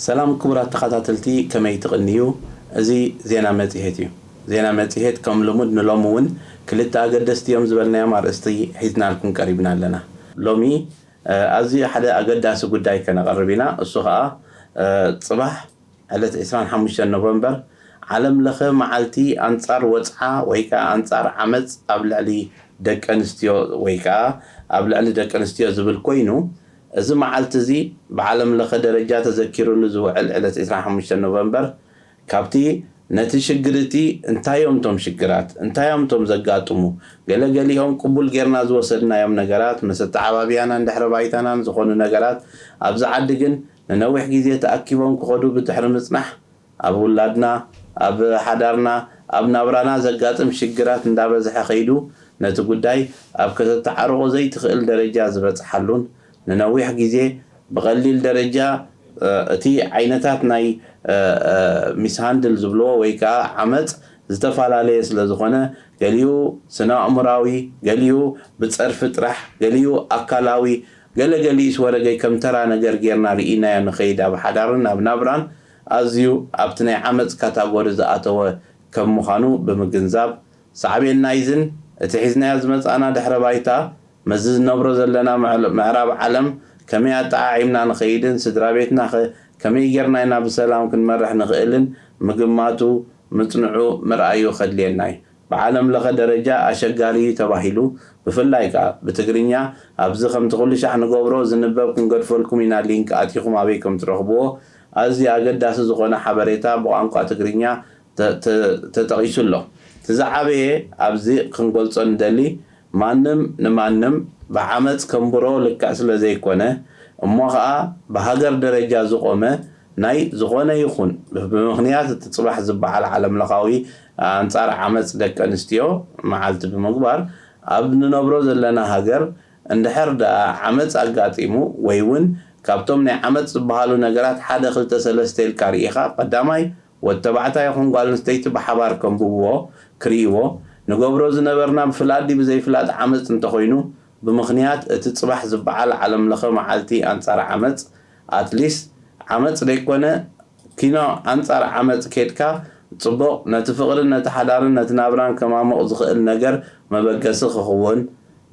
ሰላም ክቡራት ተኸታተልቲ፣ ከመይ ትቕንዩ? እዚ ዜና መጽሔት እዩ። ዜና መጽሔት ከም ልሙድ ንሎሚ እውን ክልተ ኣገደስቲ እዮም ዝበልናዮም ኣርእስቲ ሒዝናልኩም ቀሪብና ኣለና። ሎሚ፣ እ፣ ኣዝዩ ሓደ ኣገዳሲ ጉዳይ ከነቐርብ ኢና። እሱ ኸኣ፣ እ፣ ጽባሕ ዕለት ዕስራን ሓሙሽተን ኖቨምበር ዓለም ለኸ መዓልቲ ኣንጻር ወጽዓ ወይ ከኣ ኣንጻር ዓመጽ ኣብ ልዕሊ ደቂ ኣንስትዮ ወይ ከኣ ኣብ ልዕሊ ደቂ ኣንስትዮ ዝብል ኮይኑ፣ እዚ መዓልቲ እዚ ብዓለም ለኸ ደረጃ ተዘኪሩሉ ዝውዕል ዕለት ዕስራን ሓሙሽተን ኖቨምበር፣ ካብቲ ነቲ ሽግር እቲ እንታይ እዮም እቶም ሽግራት፣ እንታይ እዮም እቶም ዘጋጥሙ፣ ገለ ገሊኦም ቅቡል ጌርና ዝወሰድናዮም ነገራት፣ ምስ ኣተዓባብያናን ድሕረ ባይታናን ዝኾኑ ነገራት፣ ኣብዚ ዓዲ ግን ንነዊሕ ግዜ ተኣኪቦም ክኸዱ ብድሕሪ ምጽናሕ፣ ኣብ ውላድና፣ ኣብ ሓዳርና፣ ኣብ ናብራና ዘጋጥም ሽግራት እንዳበዝሐ ከይዱ፣ ነቲ ጉዳይ ኣብ ከተተዓርቖ ዘይትኽእል ደረጃ ዝበጽሓሉን፣ ንነዊሕ ግዜ ብቐሊል ደረጃ፣ እ፣ እቲ ዓይነታት ናይ፣ እ፣ እ፣ ሚስሃንድል ዝብልዎ ወይ ከኣ ዓመጽ ዝተፈላለየ ስለ ዝኾነ፣ ገሊኡ ስነ ኣእምራዊ፣ ገሊኡ ብጸርፊ ጥራሕ፣ ገሊኡ ኣካላዊ፣ ገለ ገሊኡስ ወረገይ ከም ተራ ነገር ጌርና ርኢናዮ ንኸይድ ኣብ ሓዳርን ኣብ ናብራን ኣዝዩ ኣብቲ ናይ ዓመጽ ካታጎሪ ዝኣተወ ከም ምዃኑ ብምግንዛብ፣ ሳዕቤን ናይዝን እቲ ሒዝናዮ ዝመጻእና ድሕረ ባይታ፣ ምስዚ ዝነብሮ ዘለና ምዕል-፣ ምዕራብ ዓለም ከመይ ኣጠዓዒምና ንኸይድን ስድራ ቤትና ኸ ከመይ ጌርና ኢና ብሰላም ክንመርሕ ንኽእልን ምግማቱ፣ ምጽንዑ፣ ምርኣዩ ከድልየና እዩ። ብዓለም ለኸ ደረጃ ኣሸጋሪ እዩ ተባሂሉ፣ ብፍላይ ከኣ ብትግርኛ ኣብዚ ከምቲ ኩሉ ሻዕ ንገብሮ ዝንበብ ክንገድፈልኩም ኢና ሊንክ ኣቲኹም ኣበይ ከም ትረኽብዎ ኣዝዩ ኣገዳሲ ዝኾነ ሓበሬታ ብቋንቋ ትግርኛ ተ-፣ ተ-፣ ተጠቒሱ ኣሎ። እቲ ዝዓበየ ኣብዚ ክንገልጾ ንደሊ፣ ማንም ንማንም ብዓመጽ ከንብሮ ልክዕ ስለ ዘይኮነ፣ እሞ ኸኣ ብሃገር ደረጃ ዝቖመ ናይ ዝኾነ ይኹን ብምኽንያት እቲ ጽባሕ ዝበዓል ዓለምለኻዊ ኣንጻር ዓመጽ ደቂ ኣንስትዮ መዓልቲ ብምግባር፣ ኣብ ንነብሮ ዘለና ሃገር እንድሕር ደኣ ዓመጽ ኣጋጢሙ ወይ እውን ካብቶም ናይ ዓመጽ ዝበሃሉ ነገራት ሓደ ክልተ ሰለስተ ኢልካ ርኢኻ፣ ቀዳማይ ወዲ ተባዕታይ ይኹን ጓል ኣንስተይቲ ብሓባር ከንብብዎ፣ ክርእይዎ፣ ንገብሮ ዝነበርና ብፍላጥ ድዩ ብዘይፍላጥ ዓመጽ እንተኾይኑ፣ ብምኽንያት እቲ ጽባሕ ዝበዓል ዓለምለኸ መዓልቲ ኣንጻር ዓመጽ፣ ኣትሊስት ዓመጽ ደይኮነ ኪኖ ኣንጻር ዓመጽ ኬድካ ጽቡቕ፣ ነቲ ፍቕርን ነቲ ሓዳርን ነቲ ናብራን ከማሙቕ ዝኽእል ነገር መበገሲ ክኽውን፣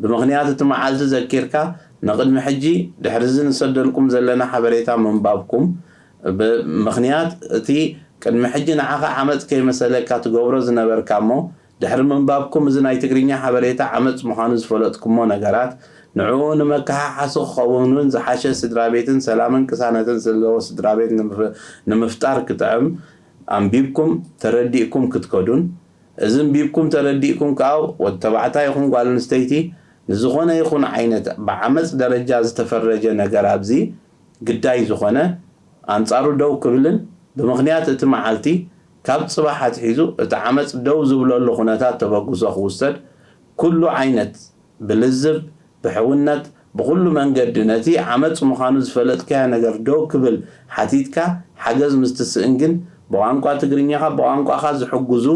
ብምኽንያት እቲ መዓልቲ ዘኪርካ፣ ንቕድሚ ሕጂ ድሕሪ እዚ ንሰደልኩም ዘለና ሓበሬታ ምንባብኩም፣ ብምኽንያት እቲ ቅድሚ ሕጂ ንዓኻ ዓመጽ ከይመሰለካ ትገብሮ ዝነበርካ እሞ፣ ድሕሪ ምንባብኩም እዚ ናይ ትግርኛ ሓበሬታ ዓመጽ ምዃኑ ዝፈለጥኩሞ ነገራት፣ ንዕኡ ንመከሓሓሲ ክኸውን እውን ዝሓሸ ስድራ ቤትን ሰላምን ቅሳነትን ዘለዎ ስድራ ቤት ንምፍ-፣ ንምፍጣር ክጥዕም፣ ኣንቢብኩም ተረዲእኩም ክትከዱን፣ እዚ ኣንቢብኩም ተረዲእኩም ከኣ ወዲ ተባዕታይ ይኹን ጓል ኣንስተይቲ ንዝኾነ ይኹን ዓይነት ብዓመጽ ደረጃ ዝተፈረጀ ነገር ኣብዚ ግዳይ ዝኾነ ኣንጻሩ ደው ክብልን ብምኽንያት እቲ መዓልቲ ካብ ጽባሕ ኣትሒዙ እቲ ዓመጽ ደው ዝብለሉ ኩነታት ተበግሶ ክውሰድ ኩሉ ዓይነት ብልዝብ፣ ብሕውነት፣ ብኹሉ መንገዲ ነቲ ዓመጽ ምዃኑ ዝፈለጥካዮ ነገር ደው ክብል ሓቲትካ ሓገዝ ምስ ትስእን ግን ብቋንቋ ትግርኛኻ ብቋንቋኻ ዝሕግዙ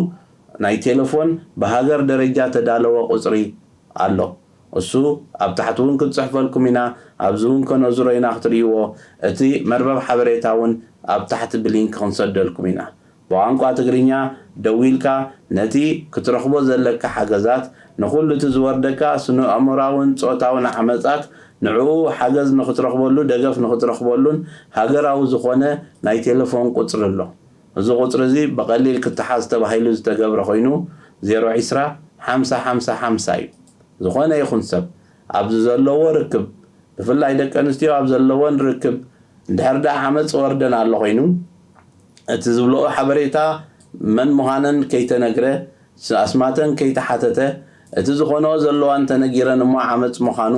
ናይ ቴሌፎን ብሃገር ደረጃ ተዳለወ ቁጽሪ ኣሎ። እሱ ኣብ ታሕቲ እውን ክንጽሕፈልኩም ኢና፣ ኣብዚ እውን ከነዙሮ ኢና ክትርእይዎ። እቲ መርበብ ሓበሬታ እውን ኣብ ታሕቲ ብሊንክ ክንሰደልኩም ኢና። ብቋንቋ ትግርኛ ደዊልካ ነቲ ክትረኽቦ ዘለካ ሓገዛት፣ ንኹሉ እቲ ዝወርደካ ስነ-ኣእምሮኣውን ጾታውን ዓመጻት፣ ንዕኡ ሓገዝ ንኽትረኽበሉ፣ ደገፍ ንኽትረኽበሉን ሃገራዊ ዝኾነ ናይ ቴሌፎን ቁጽሪ ኣሎ። እዚ ቁጽሪ እዚ ብቐሊል ክተሓዝ ተባሂሉ ዝተገብረ ኮይኑ፣ ዜሮ ዕስራ ሓምሳ ሓምሳ ሓምሳ እዩ። ዝኾነ ይኹን ሰብ ኣብዚ ዘለዎ ርክብ፣ ብፍላይ ደቂ ኣንስትዮ ኣብ ዘለወን ርክብ፣ እንድሕር ደኣ ዓመጽ ወርደን ኣሎ ኮይኑ፣ እቲ ዝብልኦ ሓበሬታ መን ምዃነን ከይተነግረ፣ ስ-፣ ኣስማተን ከይተሓተተ፣ እቲ ዝኾነኦ ዘለዋ እንተነጊረን እሞ ዓመጽ ምዃኑ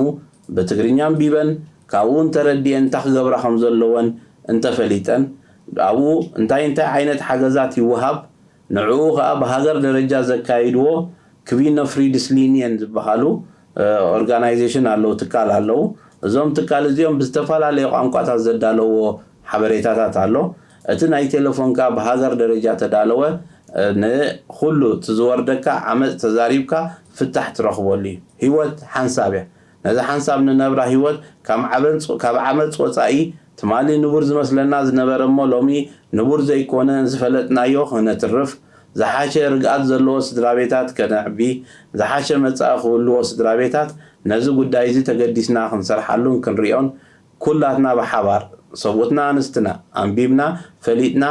ብትግርኛ ኣንቢበን፣ ካብኡ እንተረዲኤን እንታይ ክገብራ ከም ዘለወን እንተፈሊጠን፣ ኣብኡ እንታይ እንታይ ዓይነት ሓገዛት ይወሃብ፣ ንዕኡ ኸኣ ብሃገር ደረጃ ዘካይድዎ ክቪኖ ፍሪድስሊንየን ዝበሃሉ፣ እ፣ ኦርጋናይዜሽን ኣለዉ፣ ትካል ኣለዉ። እዞም ትካል እዚኦም ብዝተፈላለየ ቋንቋታት ዘዳለውዎ ሓበሬታታት ኣሎ። እቲ ናይ ቴሌፎን ከኣ ብሃገር ደረጃ ተዳለወ፣ እ፣ ንኹሉ እቲ ዝወርደካ ዓመጽ ተዛሪብካ ፍታሕ ትረኽበሉ እዩ። ህይወት ሓንሳብ እያ። ነዚ ሓንሳብ ንነብራ ህይወት ካብ ዓበንጽ-፣ ካብ ዓመጽ ወጻኢ ትማሊ ንቡር ዝመስለና ዝነበረ እሞ ሎሚ ንቡር ዘይኮነ ዝፈለጥናዮ ክነትርፍ፣ ዝሓሸ ርግኣት ዘለዎ ስድራ ቤታት ከነዕቢ፣ ዝሓሸ መጻኢ ክህልዎ ስድራ ቤታት ነዚ ጉዳይ እዚ ተገዲስና ክንሰርሓሉን ክንሪኦን ኩላትና ብሓባር ሰብኡትና ኣንስትና ኣንቢብና ፈሊጥና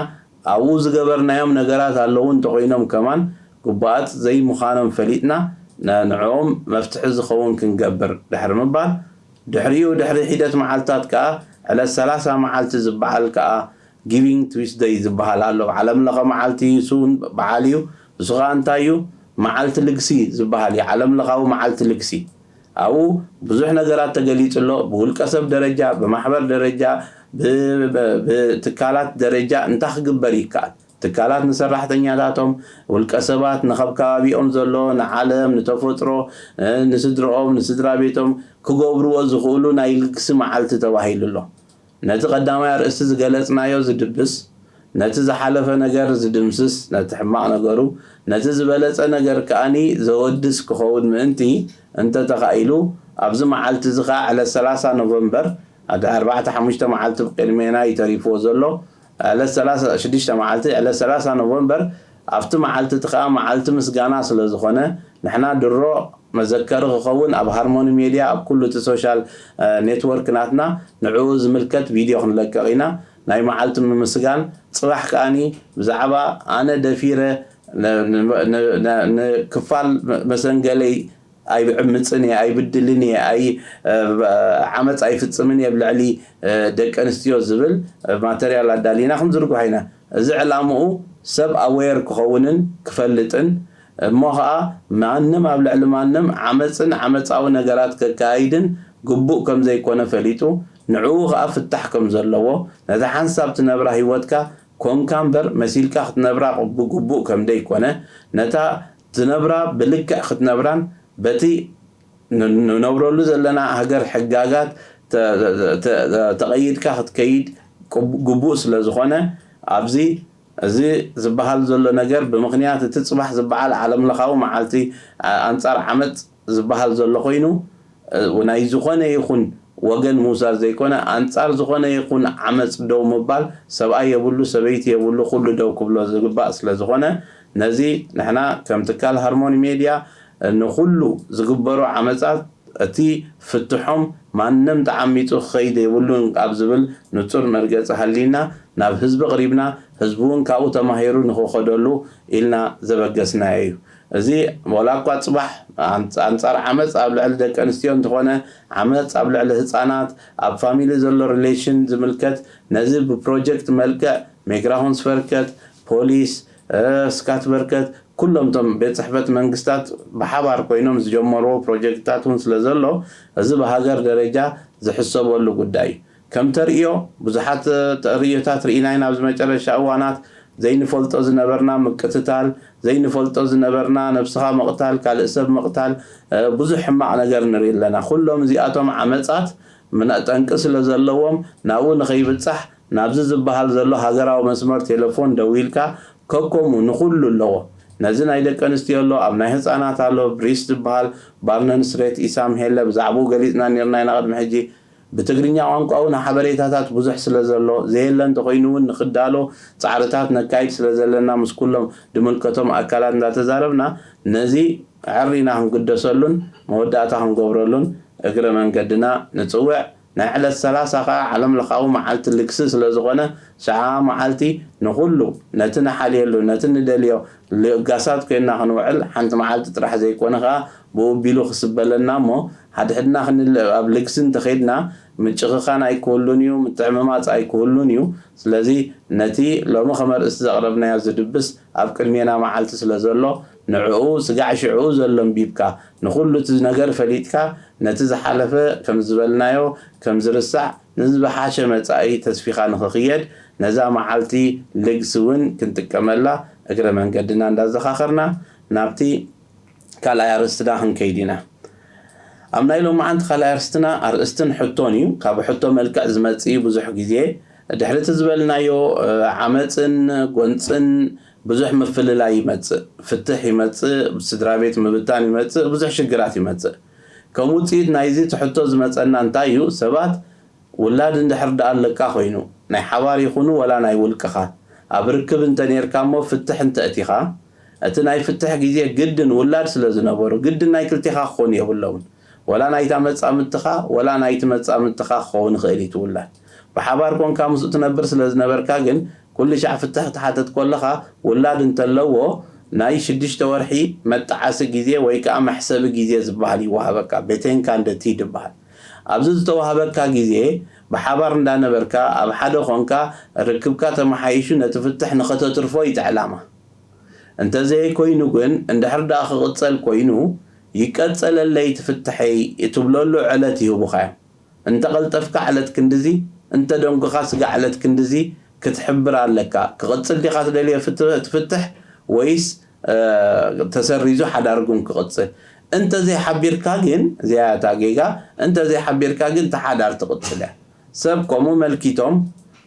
ኣብኡ ዝገበርናዮም ነገራት ኣለዉ እንተኾይኖም ከማን ግቡኣት ዘይምዃኖም ፈሊጥና ንዕኦም መፍትሒ ዝኸውን ክንገብር ድሕሪ ምባል ድሕሪኡ ድሕሪ ሒደት መዓልታት ከኣ ዕለት ሰላሳ መዓልቲ ዝበዓል ከኣ ጊቪንግ ትዊስደይ ዝበሃል ኣሎ። ዓለም ለኸ መዓልቲ እሱ እውን በዓል እዩ። እሱ ከኣ እንታይ እዩ? መዓልቲ ልግሲ ዝበሃል እዩ። ዓለም ለኻዊ መዓልቲ ልግሲ ኣብኡ ብዙሕ ነገራት ተገሊጹ ኣሎ። ብውልቀ ሰብ ደረጃ፣ ብማሕበር ደረጃ፣ ብትካላት ደረጃ እንታይ ክግበር ይከኣል? ትካላት ንሰራሕተኛታቶም፣ ውልቀ ሰባት ንኸብ ከባቢኦም ዘሎ፣ ንዓለም፣ ንተፈጥሮ፣ ንስድርኦም፣ ንስድራ ቤቶም ክገብርዎ ዝኽእሉ ናይ ልግሲ መዓልቲ ተባሂሉ ኣሎ። ነቲ ቀዳማይ ኣርእስቲ ዝገለጽናዮ ዝድብስ፣ ነቲ ዝሓለፈ ነገር ዝድምስስ፣ ነቲ ሕማቕ ነገሩ፣ ነቲ ዝበለጸ ነገር ከኣኒ ዘወድስ ክኸውን ምእንቲ እንተ ተኻኢሉ፣ ኣብዚ መዓልቲ እዚ ኸኣ ዕለት ሰላሳ ኖቨምበር፣ ኣደ ኣርባዕተ ሓሙሽተ መዓልቲ ብቅድሜና እዩ ተሪፍዎ ዘሎ፣ ዕለት ሰላሳ ሽዱሽተ መዓልቲ፣ ዕለት ሰላሳ ኖቨምበር፣ ኣብቲ መዓልቲ እቲ ኸኣ መዓልቲ ምስጋና ስለ ዝኾነ፣ ንሕና ድሮ መዘከሪ ክኸውን ኣብ ሃርሞኒ ሜድያ ኣብ ኩሉ እቲ ሶሻል ኔትወርክ ናትና ንዕኡ ዝምልከት ቪድዮ ክንለቅቕ ኢና። ናይ መዓልቲ ምምስጋን ጽባሕ ከኣኒ ብዛዕባ ኣነ ደፊረ ንክፋል መሰንገለይ ኣይዕምጽን እየ ኣይብድልን እየ ኣይ ዓመፅ ኣይፍጽምን እየ ብልዕሊ ደቂ ኣንስትዮ ዝብል ማተርያል ኣዳሊና ክንዝርግሖ ኢና። እዚ ዕላምኡ ሰብ ኣዌር ክኸውንን ክፈልጥን እሞ ኸኣ ማንም ኣብ ልዕሊ ማንም ዓመፅን ዓመፃዊ ነገራት ከካይድን ግቡእ ከም ዘይኮነ ፈሊጡ ንዕኡ ኸኣ ፍታሕ ከም ዘለዎ ነታ ሓንሳብ ትነብራ ህይወትካ ኮንካ እምበር መሲልካ ክትነብራ ብግቡእ ከም ደይኮነ ነታ ትነብራ ብልክዕ ክትነብራን በቲ ንነብረሉ ዘለና ሃገር ሕጋጋት ተቐይድካ ክትከይድ ግቡእ ስለ ዝኾነ ኣብዚ እዚ ዝበሃል ዘሎ ነገር ብምኽንያት እቲ ፅባሕ ዝበዓል ዓለም ለኻዊ መዓልቲ ኣንፃር ዓመፅ ዝበሃል ዘሎ ኮይኑ ናይ ዝኾነ ይኹን ወገን ምውሳድ ዘይኮነ ኣንፃር ዝኾነ ይኹን ዓመፅ ደው ምባል ሰብኣይ የብሉ ሰበይቲ የብሉ ኩሉ ደው ክብሎ ዝግባእ ስለ ዝኾነ ነዚ ንሕና ከም ትካል ሃርሞኒ ሜድያ ንኹሉ ዝግበሩ ዓመፃት እቲ ፍትሖም ማንም ተዓሚፁ ክኸይድ የብሉን ኣብ ዝብል ንፁር መርገፂ ሃሊና ናብ ህዝቢ ኣቕሪብና ህዝቢ እውን ካብኡ ተማሂሩ ንኽኸደሉ ኢልና ዘበገስናዮ እዩ። እዚ ዋላ እኳ ፅባሕ ኣንፃር ዓመፅ ኣብ ልዕሊ ደቂ ኣንስትዮ እንተኾነ ዓመፅ ኣብ ልዕሊ ህፃናት ኣብ ፋሚሊ ዘሎ ሪሌሽን ዝምልከት ነዚ ብፕሮጀክት መልክዕ ሜግራሆንስ ፈርከት ፖሊስ ስካት በርከት ኩሎም እቶም ቤት ፅሕፈት መንግስታት ብሓባር ኮይኖም ዝጀመርዎ ፕሮጀክትታት እውን ስለ ዘሎ እዚ ብሃገር ደረጃ ዝሕሰበሉ ጉዳይ እዩ። ከም ተርእዮ ብዙሓት ተርእዮታት ርኢና ኢና ኣብዚ መጨረሻ እዋናት ዘይንፈልጦ ዝነበርና ምቅትታል ዘይንፈልጦ ዝነበርና ነብስኻ ምቕታል ካልእ ሰብ ምቕታል ብዙሕ ሕማቕ ነገር ንርኢ ኣለና። ኩሎም እዚኣቶም ዓመፃት ጠንቂ ስለ ዘለዎም ናብኡ ንኸይብፃሕ ናብዚ ዝበሃል ዘሎ ሃገራዊ መስመር ቴሌፎን ደዊልካ ከከሙ ንኹሉ ኣለዎ። ነዚ ናይ ደቂ ኣንስትዮ ኣሎ፣ ኣብ ናይ ህፃናት ኣሎ፣ ብሪስ ዝበሃል ባርነን ስሬት ኢሳም ሄለ ብዛዕባኡ ገሊፅና ነርና ኢና ቅድሚ ሕጂ። ብትግርኛ ቋንቋ እውን ሓበሬታታት ብዙሕ ስለ ዘሎ ዘየለ እንተኾይኑ እውን ንክዳሎ ፃዕርታት ነካይድ ስለ ዘለና ምስ ኩሎም ድምልከቶም ኣካላት እንዳተዛረብና ነዚ ዕሪና ክንግደሰሉን መወዳእታ ክንገብረሉን እግረ መንገድና ንፅውዕ። ናይ ዕለት ሰላሳ ኸዓ ዓለም ለኻዊ መዓልቲ ልግሲ ስለ ዝኾነ ሽዓ መዓልቲ ንኹሉ ነቲ ንሓልየሉ ነቲ ንደልዮ ልጋሳት ኮይንና ክንውዕል ሓንቲ መዓልቲ ጥራሕ ዘይኮነ ኸዓ ብኡ ቢሉ ክስበለና እሞ ሓድሕድና ክንል ኣብ ልግሲ እንተኸይድና ምጭኽኻን ኣይክህሉን እዩ፣ ምትዕምማፅ ኣይክህሉን እዩ። ስለዚ ነቲ ሎሚ ከም ኣርእስቲ ዘቕረብናዮ ዝድብስ ኣብ ቅድሜና መዓልቲ ስለ ዘሎ ንዕኡ ስጋዕ ሽዕኡ ዘሎ ኣንቢብካ ንኹሉ እቲ ነገር ፈሊጥካ ነቲ ዝሓለፈ ከም ዝበልናዮ ከም ዝርሳዕ ንዝበሓሸ መጻኢ ተስፊኻ ንኽኽየድ ነዛ መዓልቲ ልግሲ እውን ክንጥቀመላ እግረ መንገድና እንዳዘኻኸርና ናብቲ ካልኣይ ኣርእስትና ክንከይድ ኢና። ኣብ ናይ ሎማዓንቲ ካልኣይ ኣርእስትና ኣርእስትን ሕቶን እዩ። ካብ ሕቶ መልክዕ ዝመጽእ እዩ ብዙሕ ግዜ ድሕሪ እቲ ዝበልናዮ ዓመፅን ጎንፅን ብዙሕ ምፍልላይ ይመፅእ፣ ፍትሕ ይመፅእ፣ ስድራ ቤት ምብታን ይመፅእ፣ ብዙሕ ሽግራት ይመፅእ። ከም ውፅኢት ናይዚ እቲ ሕቶ ዝመፀና እንታይ እዩ? ሰባት ውላድ እንድሕር ደኣ ኣለካ ኮይኑ፣ ናይ ሓባር ይኹኑ ወላ ናይ ውልቅኻ፣ ኣብ ርክብ እንተ ኔርካ እሞ ፍትሕ እንተ እቲኻ፣ እቲ ናይ ፍትሕ ግዜ ግድን ውላድ ስለ ዝነበሩ፣ ግድን ናይ ክልቴኻ ክኾኑ የብሎምን። ወላ ናይታ መጻምድትኻ፣ ወላ ናይቲ መጻምድትኻ ክኸውን ይኽእል እዩ እቲ ውላድ። ብሓባር ኮንካ ምስኡ ትነብር ስለ ዝነበርካ ግን፣ ኩሉ ሻዕ ፍትሕ ክትሓተት ከለኻ፣ ውላድ እንተለዎ፣ ናይ ሽዱሽተ ወርሒ መጣዓሲ ግዜ ወይ ከኣ መሕሰቢ ግዜ ዝበሃል ይወሃበካ፣ ቤቴንካንደ ቲድ ይበሃል። ኣብዚ ዝተዋህበካ ግዜ ብሓባር እንዳነበርካ ኣብ ሓደ ኾንካ ርክብካ ተመሓይሹ ነቲ ፍትሕ ንኸተትርፎ እዩ እቲ ዕላማ። እንተዘይኮይኑ ግን እንድሕር ደኣ ክቕጸል ኮይኑ ይቀጸለለይ እቲ ፍትሐይ እትብለሉ ዕለት ይህቡኻ እዮም። እንተቐልጠፍካ ዕለት ክንድዚ፣ እንተደንጉኻ ስጋዕ ዕለት ክንድዚ ክትሕብር ኣለካ። ክቕጽል ዲኻ ትደልዮ ፍት- እቲ ፍትሕ ወይስ ተሰሪዙ ሓዳርኩም ክቕጽል። እንተ ዘይሓቢርካ ግን፣ እዚኣ እታ ጌጋ፣ እንተ ዘይሓቢርካ ግን፣ እቲ ሓዳር ትቕጽል እያ። ሰብ ከምኡ መልኪቶም፣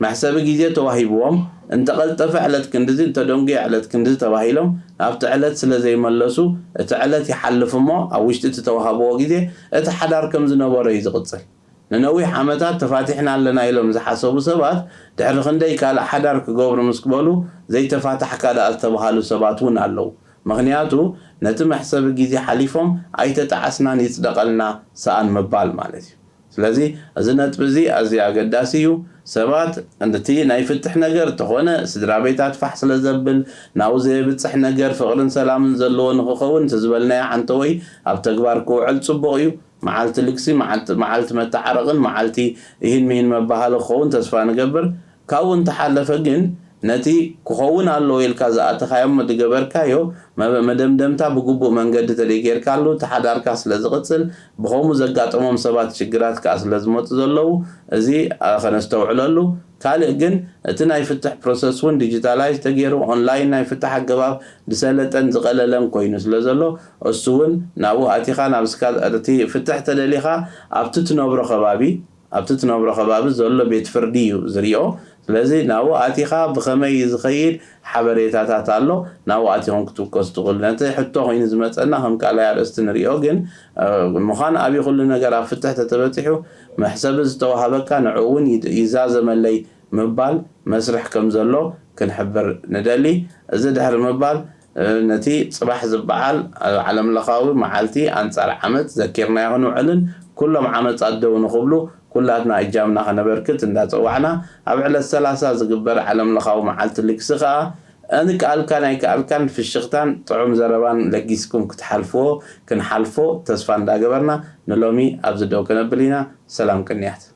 መሕሰቢ ግዜ ተዋሂብዎም፣ እንተቐልጠፈ ዕለት ክንድዚ፣ እንተደንጉየ ዕለት ክንድዚ ተባሂሎም፣ ናብቲ ዕለት ስለ ዘይመለሱ፣ እቲ ዕለት ይሓልፍ እሞ፣ ኣብ ውሽጢ እቲ ተዋህብዎ ግዜ፣ እቲ ሓዳር ከም ዝነበሮ እዩ ዝቕጽል። ንነዊሕ ዓመታት ተፋቲሕና ኣለና ኢሎም ዝሓሰቡ ሰባት ድሕሪ ክንደይ ካልእ ሓዳር ክገብሩ ምስ ክበሉ ዘይተፋታሕካ ደኣ ዝተባሃሉ ሰባት እውን ኣለዉ። ምኽንያቱ ነቲ መሕሰቢ ግዜ ሓሊፎም ኣይተጣዓስናን ይጽደቐልና ሰኣን ምባል ማለት እዩ። ስለዚ እዚ ነጥቢ እዚ ኣዝዩ ኣገዳሲ እዩ። ሰባት ነቲ ናይ ፍትሕ ነገር እንተኾነ ስድራ ቤታት ፋሕ ስለ ዘብል ናብኡ ዘየብጽሕ ነገር ፍቕርን ሰላምን ዘለዎ ንኽኸውን እቲ ዝበልናዮ ዓንተወይ ኣብ ተግባር ክውዕል ጽቡቕ እዩ። መዓልቲ ልግሲ፣ መዓልቲ መዓልቲ መተዓረቕን መዓልቲ እሂን ምሂን መባሃሊ ክኸውን ተስፋ ንገብር። ካብኡ እንተሓለፈ ግን ነቲ ክኸውን ኣለዎ ኢልካ ዝኣተኻዮ እሞ ዝገበርካዮ መ- መደምደምታ ብግቡእ መንገዲ ተደይ ጌርካሉ እቲ ሓዳርካ ስለ ዝቕጽል ብኸምኡ ዘጋጠሞም ሰባት ሽግራት ከኣ ስለ ዝመጹ ዘለዉ እዚ ኣ- ከነስተውዕለሉ። ካልእ ግን እቲ ናይ ፍትሕ ፕሮሰስ እውን ዲጂታላይዝ ተገይሩ ኦንላይን ናይ ፍትሕ ኣገባብ ዝሰለጠን ዝቐለለን ኮይኑ ስለ ዘሎ እሱ እውን ናብኡ ኣቲኻ ናብ ስካ እቲ ፍትሕ ተደሊኻ ኣብቲ ትነብሮ ከባቢ ኣብቲ ትነብሮ ከባቢ ዘሎ ቤት ፍርዲ እዩ ዝሪኦ። ስለዚ ናብኡ ኣቲኻ ብኸመይ እዩ ዝኸይድ ሓበሬታታት ኣሎ ናብኡ ኣቲኹም ክትውከሱ ትኽእሉ። ነቲ ሕቶ ኮይኑ ዝመፀና ከም ካልኣይ ኣርእስቲ ንሪኦ ግን ምዃን ኣብዩ ኩሉ ነገር ኣብ ፍትሕ ተተበፂሑ መሕሰቢ ዝተዋሃበካ ንዕኡ እውን ይዛዘመለይ ምባል መስርሕ ከም ዘሎ ክንሕብር ንደሊ። እዚ ድሕሪ ምባል ነቲ ፅባሕ ዝበዓል ዓለምለኻዊ መዓልቲ ኣንፃር ዓመፅ ዘኪርናዮ ክንውዕልን ኩሎም ዓመፃት ደው ንኽብሉ ኩላትና እጃምና ከነበርክት እንዳፀዋዕና ኣብ ዕለት ሰላሳ ዝግበር ዓለምለኻዊ መዓልቲ ልግሲ ከዓ እንከኣልካን ኣይከኣልካን ፍሽኽታን ጥዑም ዘረባን ለጊስኩም ክትሓልፍዎ ክንሓልፎ ተስፋ እንዳገበርና ንሎሚ ኣብዚ ደው ከነብል ኢና። ሰላም ቅንያት።